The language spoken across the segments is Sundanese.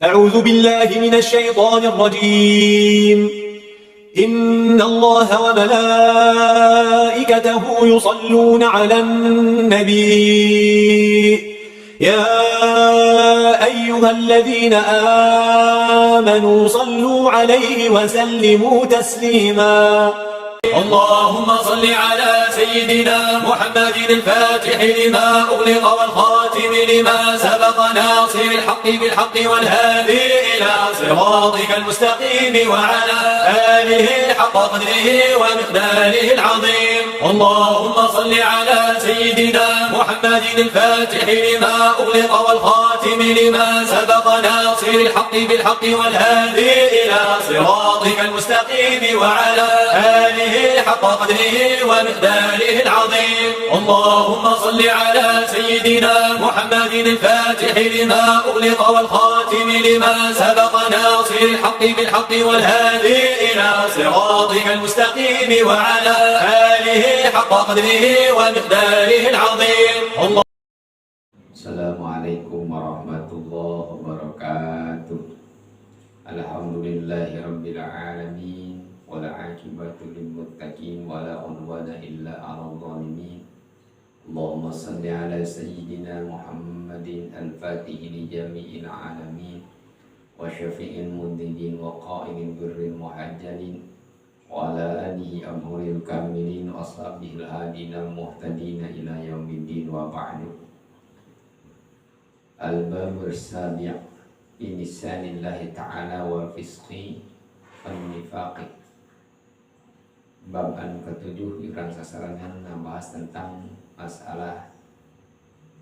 أعوذ بالله من الشيطان الرجيم. إن الله وملائكته يصلون على النبي يا أيها الذين آمنوا صلوا عليه وسلموا تسليما. اللهم صل على سيدنا محمد الفاتح لما أغلق والخاتم لما سبق ناصر الحق بالحق والهادي إلى صراطك المستقيم وعلى آله حق قدره ومقداره العظيم. اللهم صل على سيدنا محمد الفاتح لما أغلق والخاتم لما سبق ناصر الحق بالحق والهادي إلى صراطك المستقيم وعلى آله حق قدره ومقداره العظيم. اللهم صل على سيدنا محمد الفاتح لما أغلق والخاتم لما سبق ناصر الحق بالحق والهادي إلى صراطك المستقيم وعلى آله حق قدره ومقداره العظيم. الله Assalamualaikum warahmatullahi wabarakatuh. Alhamdulillahi rabbil alamin wal aqibatu lil muttaqin wala udwana illa 'alal zalimin. Allahumma salli ala sayyidina Muhammadin al-fatih li jami'il alamin wa syafi'il mudhinin wa qa'idil birril muhajjalin wa ala alihi abhuril kamilin wa ashabihil hadina muhtadina ila yaumiddin wa ba'du. Al-babur sabi' fi nisanillahi ta'ala wal fisqi wan nifaqi. Bab anu ketujuh urang sasarengan ngabahas tentang masalah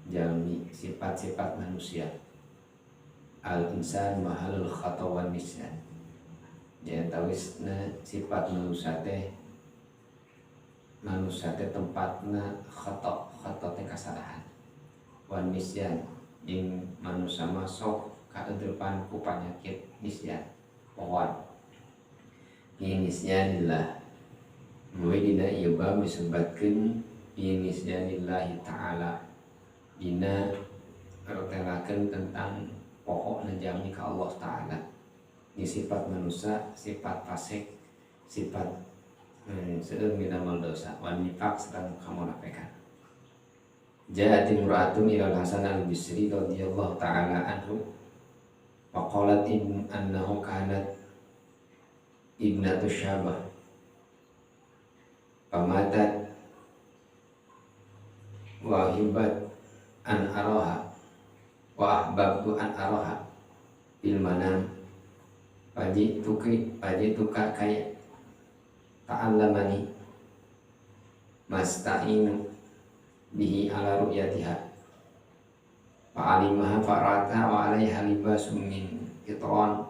jalmi, sifat-sifat manusia. Al insan mahalul khata wan nisyan. Ya tawisna sifat manusia teh tempatna khata, khata teh kasalahan. Wan nisyan jeung manusia masuk kaeudeupan ku penyakit nisyan, pohoan. Fi nisyanillah. Mulai dina ieu bab disebatkeun fi nisyanillahi ta'ala. Dina retelakeun tentang pokokna jalmi ka Allah Ta'ala. Ini sifat manusia, sifat fasik, sifat seueur minamal dosa, wan nifaq sareng kamunafikan. Ja'at imra'atun ila Hasan al-Bisri radhiyallahu ta'ala anhu faqalat in annahu kanat ibnatu syabah famatat wa hibat an araha wa ahbabtu an araha bil manam fajituki fajituka kaya ta'allamani masta'inu bihi ala ru'yatiha fa'alimaha fa'rata wa 'alaiha libasum min qitran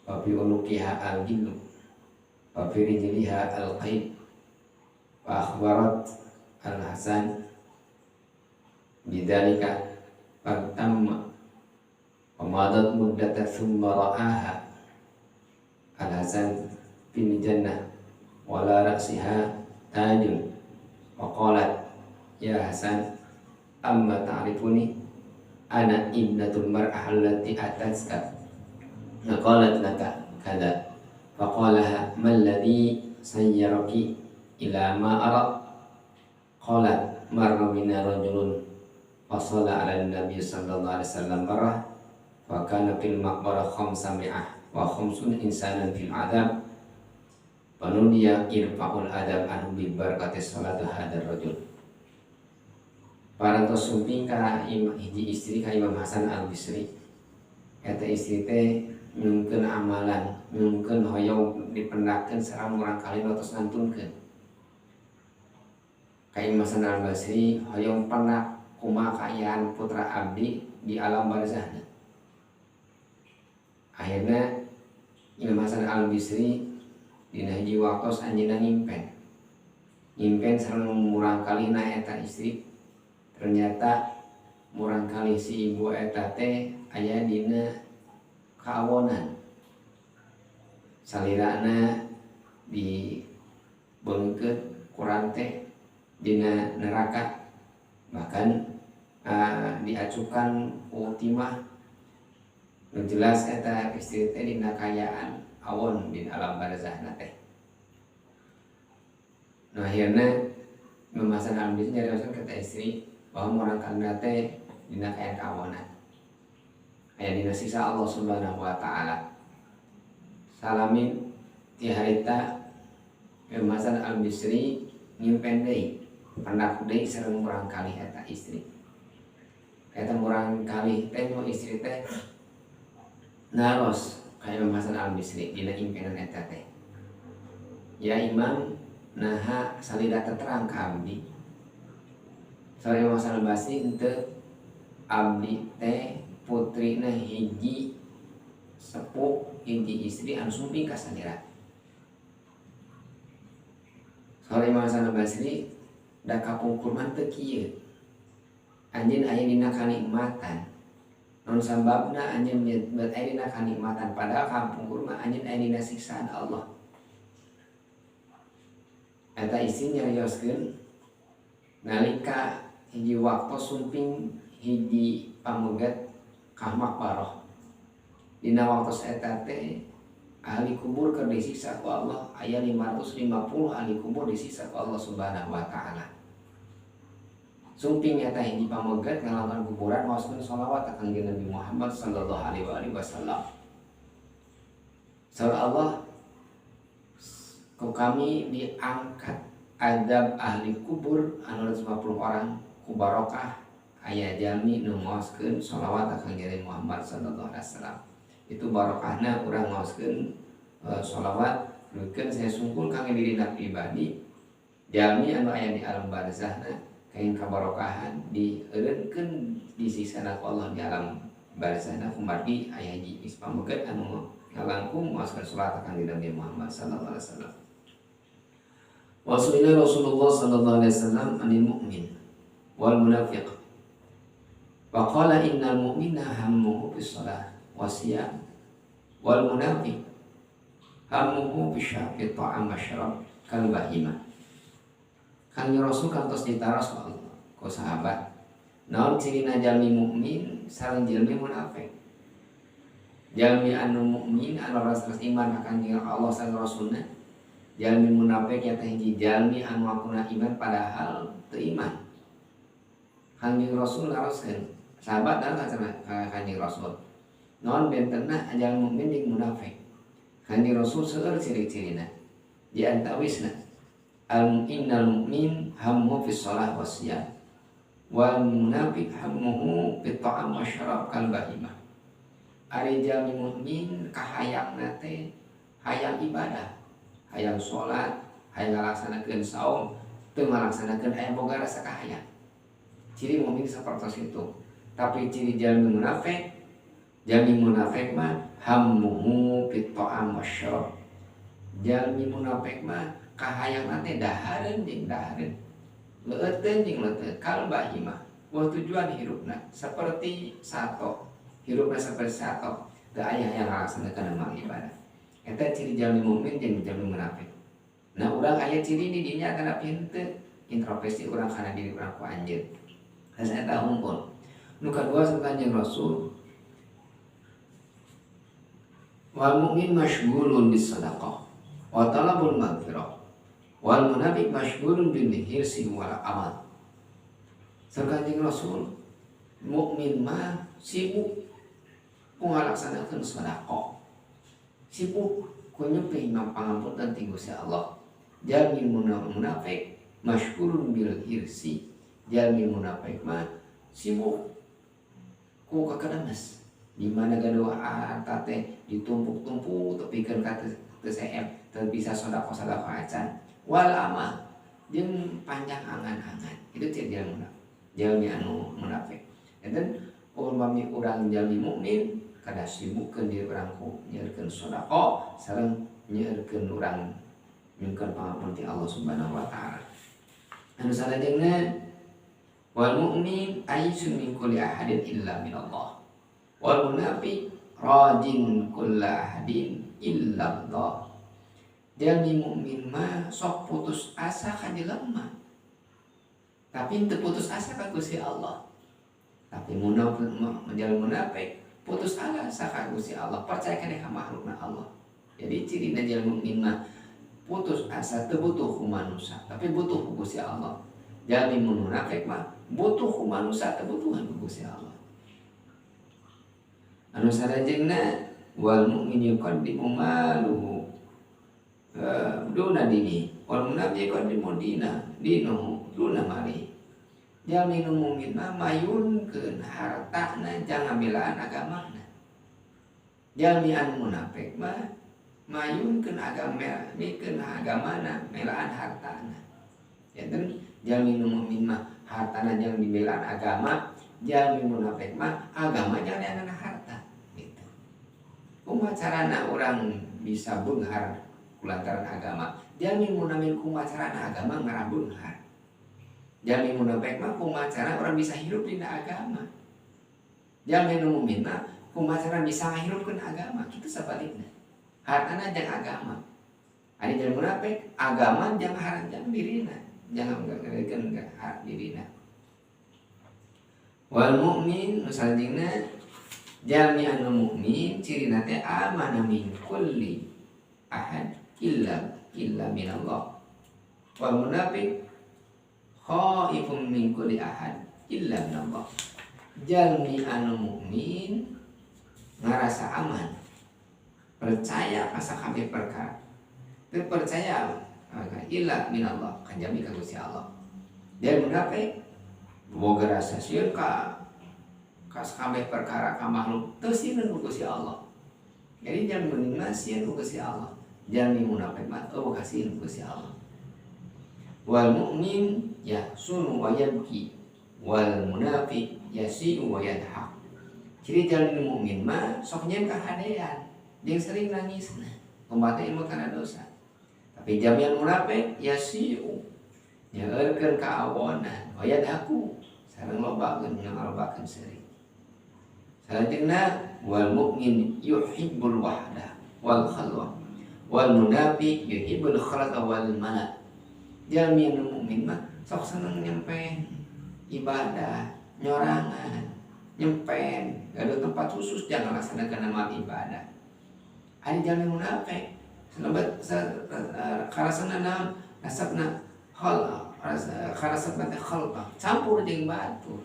wa fi unuqiha al-gillu wa fi rijliha al-qaid fa akhbarat al-Hasan bidzalika fatamma wa madat muddata thumma ra'aha al-Hasan fil jannah wa la ra'siha tajun wa qalat ya Hasan amma ta'rifuni ana ibnatul mar'ah allati atatka faqalat laka kada faqalaha mal ladhi sayyaraki ila ma ara qalat marra bina rajulun fasalla ala nabi sallallahu alaihi wasallam barah wa kana fil maqbarah khamsami'ah wa khamsun insanan fil adab panudiya irfa'ul adab anhu bi barakati salatu hadar rajul. Parantos sumping ka hiji istri ka Imam Hasan Al-Bisri. Eta istri teh nyungkeun amalan, nyungkeun hoyong dipendakeun sareng murang kali nu tos ngantunkeun. Ka Imam Hasan Al-Basri hoyong pendak kumaha kaayaan putra abdi di alam barzahna. Akhirna Imam Hasan Al-Bisri dina hiji waktos anjeunna ngimpen. Ngimpen sareng murang kalihna eta istri. Ternyata murang kali si ibu eta teh aya dina kaawonan. Salirana di beungkeut ku rante dina neraka, bahkan diacukan ku timah. Nu jelas eta istri teh dina kayaan awon di alam barzahna teh. Nu akhirna Imam Hasan Al-Bisri nyarioskeun ka istri bahwa murangkalihna teh dina kayaan kawonan. Aya dina siksa Allah Subhanahu wa taala. Salamin ti harita Imam Hasan Al-Bisri nyimpen deui, pendak deui sareng murangkalih eta istri. Eta murangkalih teh nu istri teh naros ka Imam Hasan Al-Bisri dina impenan eta teh. Ya Imam, naha salila terang ka abdi. Saur Imam Hasan Al-Basri henteu abdi teh putrina hiji sepuh hiji istri anu sumping ka salira. Saur Imam Hasan Al-Basri da kapungkur mah teu kieu. Anjeun aya dina kanikmatan. Non sababna anjeun bet aya dina kanikmatan padahal kapungkur mah anjeun aya dina siksaan Allah. Eta istri nyarioskeun nalika hiji waktu sumping hiji pamegat ka makbaroh. Dina waktu eta teh ahli kubur keur disiksa ku Allah, aya 550 ahli kubur disiksa ku Allah Subhanahu wa taala. Sumping eta hiji pamegat ngalangkan kuburan maoskeun sholawat ka Kangjeng Nabi Muhammad sallallahu alaihi wasallam. Saur Allah, ku kami diangkat azab ahli kubur anu 50 orang ku barokah aya jalmi nu maoskeun sholawat ka Kangjeng Nabi Muhammad sallallahu alaihi wasallam. Itu barokahna urang maoskeun sholawat nukeun saya sungkul kangge dirina pribadi jalmi anu aya di alam barzahna kain kabarokahan dieureunkeun disiksana ku Allah di alam barzahna kumargi aya hiji geus pameget anu ngalangkung maoskeun sholawat ka Kangjeng Nabi Muhammad sallallahu alaihi wasallam. Wa su'ila Rasulullah sallallahu alaihi wasallam anil mu'min wal munafiq. Wa qala innal mu'mina hammuhu bis shalah wasiyam wal munafiq hammuhu bisyaqi ta'am wasyarab kal bahimah. Kangjeng Rasul kantos ditaros ku sahabat, naon cirina jalmi mukmin sareng jalmi munafik? Jalmi anu mukmin anu ras-ras iman ka Kangjeng Allah sareng Rasulna, jalmi munafik nya teh hiji jalmi anu ngakuna iman padahal teu iman. Kangjeng Rasul naroskeun, sahabat datang ka Kangjeng Rasul, naon bentenna jalmi mukmin jeung munafik? Kangjeng Rasul seueur ciri-cirina, di antawisna al innal mu'min hammuhu fis shalah wasiyam wal munafiq hammuhu fit ta'am wasyarab kal bahimah. Ari jalmi mukmin kahayangna teh hayang ibadah, hayang salat, hayang ngalaksanakeun saum, teu ngalaksanakeun aya boga rasa kahayang. Ciri mukmin sapertos itu. Tapi ciri jalmi munafik mah hammuhu fit ta'am wasyarab. Jalmi munafik mah kahayang teh dahareun jeung dahareun, leuteun jeung leuteun kal bahimah. Wah tujuan hirupna seperti sato, hirupna seperti sato, teu aya yang ngalaksanakeun amal ibadah. Eta ciri jalmi mukmin jeung jalmi munafik. Nah urang aya ciri di dinya kana henteu introspeksi urang kana diri urang ku anjeun. Asa eta unggul. Nu kadua saur Kanjeng Rasul, wal mukmin masyghulun bis sadaqah wa talabul maghfirah wal munafiq masyghulun bil hirsi wal amal. Saur Kanjeng Rasul, mukmin mah sibuk ku ngalaksanakeun sedekah, sibuk ku nyepih pangampunten ti Gusti Allah. Jalmi munafik masyghulun bil hirsi, jalmi munafik mah sibuk ku kakedemes, di mana gaduh harta teh ditumpuk-tumpuk tepikeun ka teu seep, teu bisa sedekah-sedekah acan. Wal amal jeung panjang angan-angan. Itu ciri jalmi munafik, jalmi anu munafik. Enten umpami urang jalmi mukmin kada sibukkeun diri urang ku nyeurkeun sedekah sareng nyeurkeun urang nyungkeun pangapunten ti Allah Subhanahu wa taala. Anu salajengna wal mu'min aisun min kulli ahadin illa min Allah wal munafiq rajin kulla ahadin illa Allah. Jalmi mukmin mah sok putus asa ka jelema, tapi teu putus asa ka Gusti Allah. Tapi jalmi munafik Putus asa ka Gusti Allah, percaya keneh ka makhlukna Allah. Jadi cirina jalmi mukmin mah putus asa teu butuh ku manusia, tapi butuh ku Gusti Allah. Jalmi munafik mah butuh ku manusia, teu butuhan ku Gusti Allah. Anu sarajengna wal mu'min yuqaddimu maluhu duna dini wal munafiq yuqaddimu dinahu duna mali. Jalmi nu mukmin mah mayunkeun hartana jang ngabelaan agamana. Jalmi anu munafik mah mayunkeun agama mikeun agamana melaan hartana. Janten jalmi nu mukmin mah hartana jang dibelaan agama, jalmi munafik mah agama jang diangan harta gitu. Kumaha carana urang bisa beunghar kulantaran agama? Jalmi munafik kumaha carana agama ngarah beunghar. Jalmi munafik mah kumaha cara orang bisa hirup dina agama. Jalmi nu mukmin mah kumaha cara bisa ngahirupkeun agama, kitu sabalikna. Hartana jang agama. Ari jalmi munafik agama jang harta jang dirina, jangan ngagawekeun ka dirina. Wal mukmin nu salajengna jalmi anu mukmin cirina teh amana min kulli ahad illa minallah. Wal munafik khaifun min kulli ahad illa minallah. Jalmi anu mukmin ngarasa aman, percaya ka sakabeh perkara, teu percaya illa minallah, kanjami ka Gusti Allah. Jalmi munafik boga rasa sieun ka sakabeh perkara ka makhluk, teu sieun ku Gusti Allah. Jadi jalmi mukmin mah sieun ku Gusti Allah, jalmi munafik mah eueuh kasieun ku Gusti Allah. Wal mu'min yahsunu wa yabki wal munafiq yasi'u wa yadhak. Ciri jalmi mukmin mah sok nyeun kahadean jeung sering nangisna, kumaha ilmu kana dosa. Tapi jalmi munafik yasi'u nyaeurkeun kaawonan, wa yadhaku sareng lobakeun ngalobakeun seuri. Salajengna wal mu'min yuhibbul wahdah wal khalwah wal munafiq yuhibbul khalata wal mala. Jalmi anu mukmin mah sok seneng nyempen ibadah, nyorangan, nyempen, gaduh tempat khusus jangan laksanakeun amal ibadah. Ari jalmi munafik selebat karasana naon resepna khal karasepna teh khalqah campur jeung batur.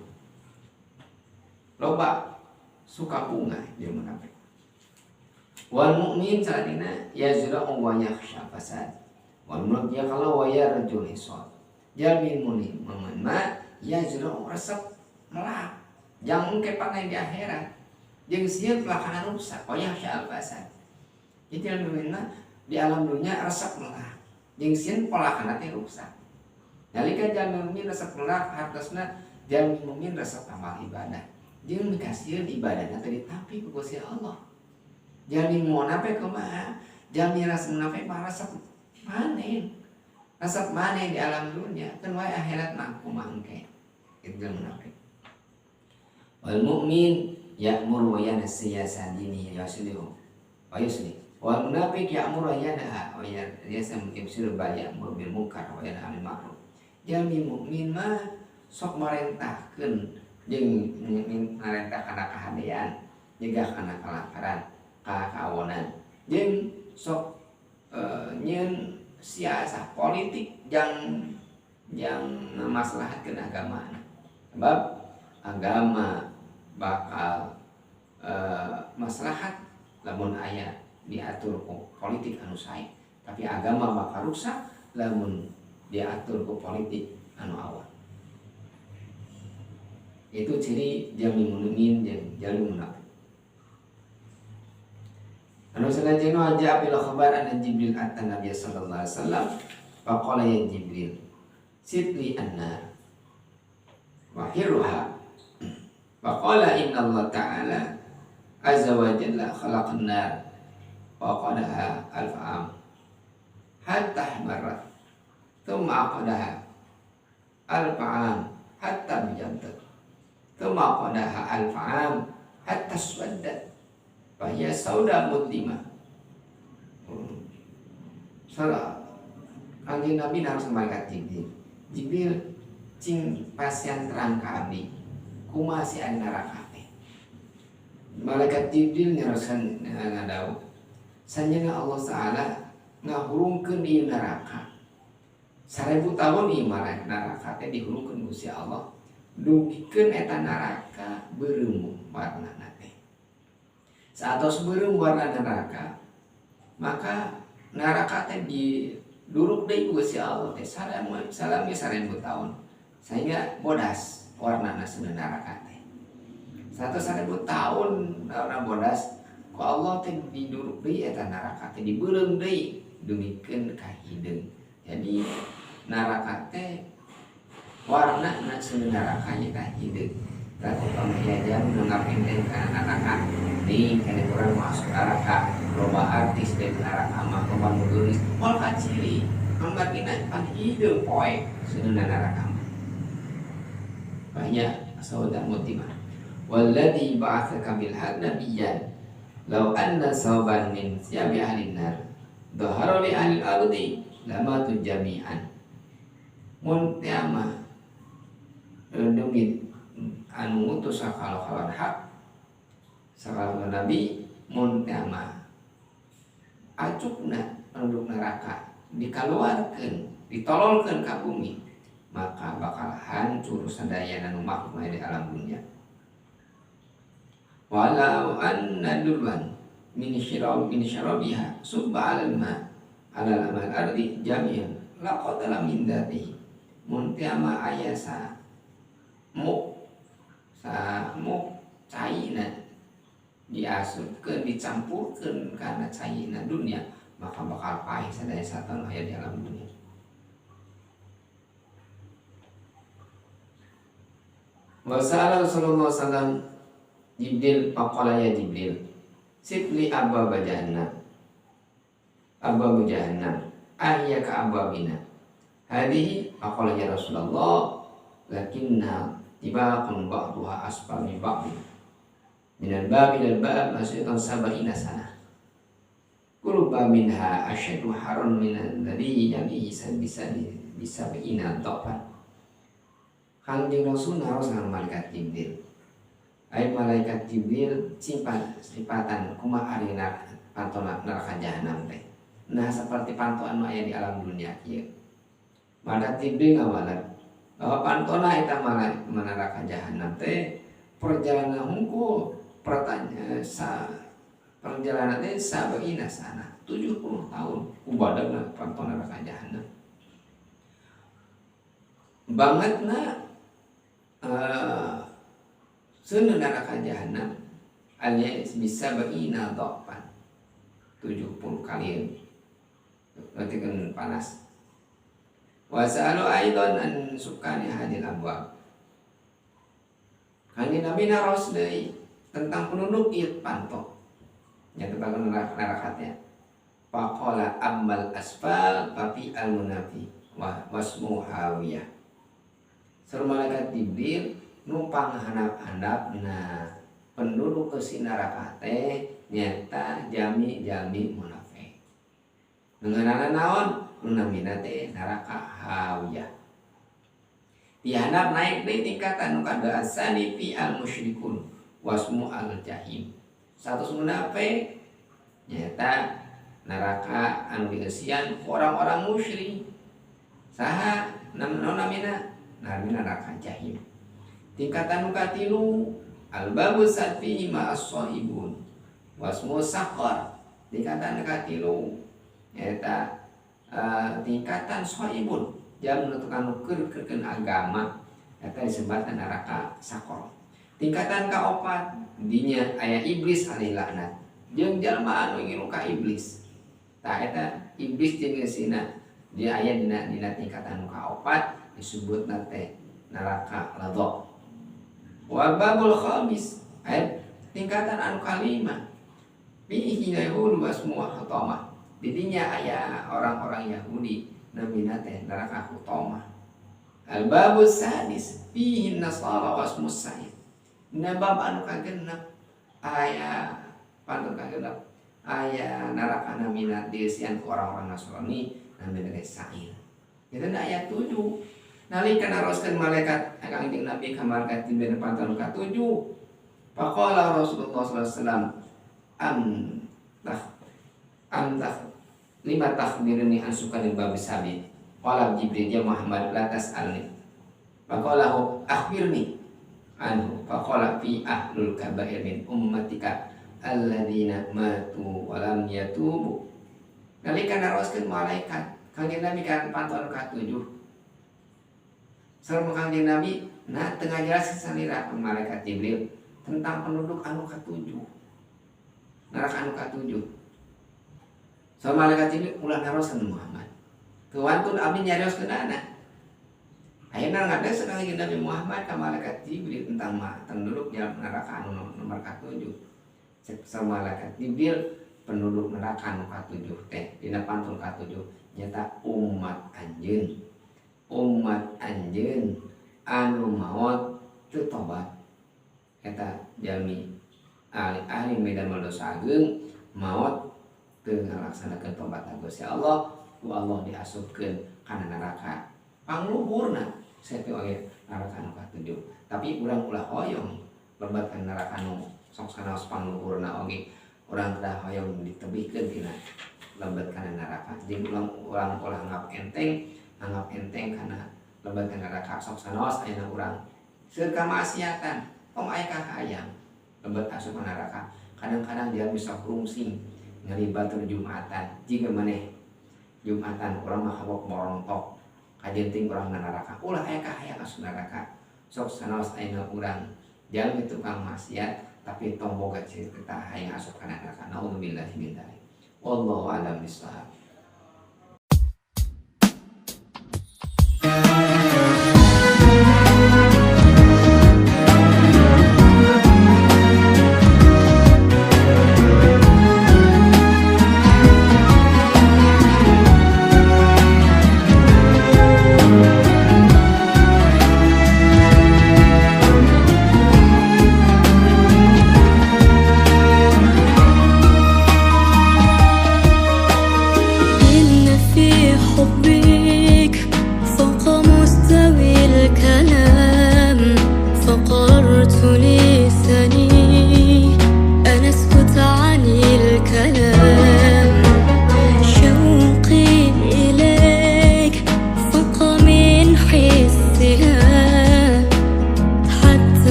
Loba suka bunga dia munafik. Wal mukmin saladina yazra'u wa yakhsha fasad. Wal munafik kalau wa yarjul hisab. Jalmi mukmin mah yazra'u resep melak jang engke panen di akhirat jeung sieun pelakana rusak wa yakhsha al fasad. Jadi jalmi mukmin mah di alam dunia resep melak jeung sieun pelakana teh rusak. Nalika jalmi mukmin resep melak hartosna jalmi mukmin resep amal ibadah jeung mikasieun ibadahna teh ditampi ku Gusti Allah. Jalmi munafik kumaha? Jalmi rasa munafik mah resep panen. Resep panen di alam dunia keun wae akhirat mah kumaha engke. Itu munafik. Wal mukmin ya'muru wa yanha siyasa dini yaslihu wa yusli. Wal munafik ya'muru wa yanha wa yasam yuslihu bal ya'muru bil munkar wa yanha 'anil ma'ruf. Jalmi mukmin mah sok marentahkeun jeung marentah kana kahadean, nyegah kana kalaparan, ka kaawonan. Jeung sok nyeun siasah politik jang ngamaslahatkeun agama. Sebab agama bakal maslahat lamun aya diatur ku politik anu sae, tapi agama bakal rusak lamun diatur ku politik anu awon. Itu ciri jalmi mukmin jeung jalmi munafik. Anu salajengna aja apil khabar anna Jibril atan Nabi sallallahu alaihi wasallam faqala ya Jibril sibli annar wa hirruha faqala inna Allah ta'ala azza wa jalla khalaqan nar wa qadaha alf am hatta ihmarrat thumma qadaha alf am hatta bijantat thumma qadaha alf am hatta swaddat fahiya sauda mudlimah. Salah Kanjeng Nabi harus malaikat Jibril. Jibril cing pasian terang ka abdi kumaha si ari neraka teh. Malaikat Jibril nyaroskeun ngadau sanjana Allah Ta'ala ngahurungkeun ieu neraka 1000 tahun ieu neraka teh dihurungkeun Gusti Allah dugikeun eta neraka beureum warnana teh. Saatos beureum warna neraka maka neraka teh diduruk deui ku Gusti Allah teh salami 1000 tahun sehingga bodas warnana seuneu neraka teh. 100.000 tahun warna bodas ku Allah teh diduruk deui eta neraka teh dibeureum deui dugikeun ka hideung. Jadi neraka teh warna seuneu neraka nya hideung. Berarti pamayajan nu ngapenten kana neraka nih kana urang masuk neraka loba artis di neraka mah loba nu geulis moal kaciri amargina pan hideung poe seuneu neraka mah. Banyak sauda mutimah. Walladzi ba'atsaka bil haqq nabiyyan law anna sauban min siyabi ahli nar dhahara li ahli al-ardi lamatu jami'an. Mun teh mah demi anu ngutus sakalo-kalon hak sakalo nabi mun teh mah acukna penduduk neraka dikaluarkeun ditololkeun ka bumi maka bakal hancur sadayana nu makhluk di alam dunia. Walau anna durban min syarabiha subba 'alal ma 'alal amal ardi jami'an laqatala min dzatihi. Mun teh mah aya sa muk caina diasupkeun dicampurkeun kana caina dunia maka bakal paeh sadaya satan aya di alam dunia. Wa sa'ala Rasulullah sallallahu Jibril faqala ya Jibril sibli abwab jahannam abwab jahannam ahya ka abwabina hadhihi faqala ya Rasulullah lakinna tibaqun ba'duha asfal min ba'd minal bab ilal bab masyaitan sab'ina sana kullu minha asyaddu harun min alladhi yalihi bisab'ina dhafan. Kangjeng Rasul naros ngan malaikat Jibril. Ai malaikat Jibril sifatan kumaha ari pantona neraka jahanam teh. Nah seperti pantoan nu aya di alam dunia kieu. Malaikat Jibril ngawalan bahwa pantona eta neraka jahanam teh perjalanan hungkul pertanyaan sa perjalanan teh sabeina sana 70 tahun kubadana pantona neraka jahanam. Bangetna seuneu neraka jahanam alias bisa beina dhafan 70 kali berarti kan panas. Wa sa'alu aidan an sukani hadil abwab. Kanjeng Nabi naros deui tentang penduduk ieu panto nya tentang neraka teh. Faqala ammal asfal tapi al munafi wa wasmu hawiyah. Saur malaikat Jibril numpang handap-handap nah penduduk ke neraka teh nyata jami-jami munafik. Ngeunana naon? Nu namina teh neraka hawiyah. Dihandap naik deui tingkatan nu kadua asani fi al musyrikun wasmu al jahim. Status munafik nyata neraka anu dieusian ku orang-orang musyrik. Saha naon namina? Namina neraka jahim. Tingkatan nu katilu al-babu satfi ma as-sahibun wasmu saqar. Tingkatan katilu eta tingkatan sahibun jam nu tukang nukeurkeun agama eta disebutna neraka saqar. Tingkatan kaopat dinya aya iblis alih laknat jeung jalma anu ngilu ka iblis. Tah eta iblis jeung geusina dia aya dina tingkatan nu kaopat disebutna teh neraka ladza. Wa babul khamis ayat tingkatan anu kalima fihi yahud wasmu hutamah. Didinya aya orang-orang Yahudi namina teh neraka hutamah. Al babus sadis fihi nasara wasmu sa'id. Na bab anu kagenep aya pantun kagenep aya neraka namina dieusian ku orang-orang Nasrani namina teh Sa'ir. Jadi ayat 7 nalika naroskeun malaikat Kangjeng Nabi ka malaikat Jibril pantun ka 7 Faqala Rasulullah sallallahu alaihi wasallam am tah lima takhbirni an sukanil babis sabi. Qala Jibril ya Muhammad la tas'alni. Faqala akhbirni anhu. Faqala fi ahlul kabair min ummatika alladzina matu wa lam yatubu. Nalika naroskeun malaikat Kangjeng Nabi kan pantun ka-7. Sareng Kangjeng Nabi nah teu ngajelaskeun salira malaikat Jibril tentang penduduk anu ka-7. Neraka anu ka-7. So malaikat Jibril ulah naroskeun Muhammad. Teu wantun abdi nyarioskeunana. Ayeuna ngadeseun Kangjeng Nabi Muhammad ka malaikat Jibril tentang penduduk jalan neraka anu nomor ka-7. Cek malaikat Jibril penduduk neraka anu ka-7 teh dina pantun ka-7 nyata umat anjeun. Umat anjeun anu maot teu tobat. Eta jalmi ahli medan dosa ageung maot teu ngalaksanakeun tobat ka Gusti Allah, ku Allah diasupkeun kana neraka. Pangluhurna saeutik oge neraka anu ka-7. Tapi urang ulah hoyong lebet ka neraka anu sok sanaos pangluhurna oge. Urang teh hoyong ditebihkeun tina lebet kana neraka. Jeung urang ulah anggap enteng kana lebet kana neraka sok sanaos ayeuna urang seueur kamaksiatan tong aya kahayang lebet asup kana neraka. Kadang-kadang dia bisa rungsing ngalibatur Jumatan. Jika maneh Jumatan urang mah habok morontok kajenting urang ka neraka. Ulah aya kahayang asup neraka. Sok sanaos ayeuna urang jalmi tukang maksiat tapi tong boga cerita hayang asup kana neraka. Naudzubillah min dzalik. Wallahu a'lam bishawab.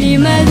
لماذا